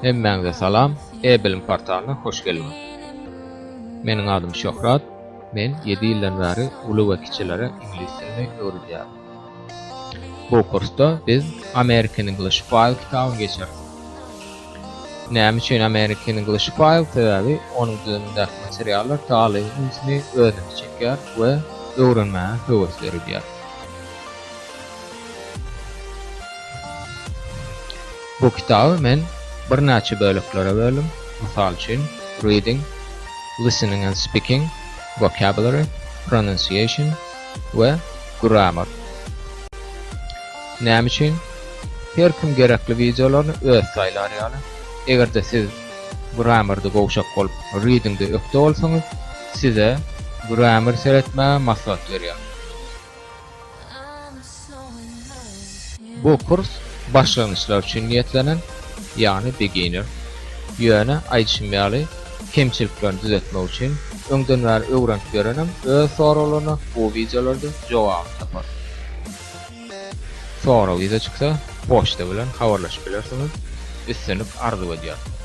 Hemmäňize salam, E-bilim portalyna hoş geldiňiz. Meniň adym Şöhrat, men ýedi ýyldan bäri uly we kiçilere iňlis dilini öwredýärin. Bu kursda biz American English File kitabyny geçeris. Näme üçin American English File? Sebäbi onuň düzümindäki materiallar talybyň ünsüni özüne çekýär we öwrenmäge höwes döredýär. Bu kitaby men birnäçe böleklere böldüm. Mysal üçin, reading, listening and speaking, vocabulary, pronunciation we grammar. Näme üçin? Her kim gerekli wideolaryny özi saýlar ýaly. Eger-de siz grammarda gowşak bolup, readingde ökde bolsaňyz, size grammar seretmäge maslahat berýän. Bu kurs başlangyçlar üçin niýetlenen, ýagny beginner. Ýöne, aýdyşym ýaly, kemçiliklerini düzetmek üçin öňden bäri öwrenip ýörenem öz soraglaryna bu wideolarda jogabyny tapar. Sorag ýüze çyksa, poçta bilen habarlaşyp bilersiňiz. Üstünlik arzuw edýärin.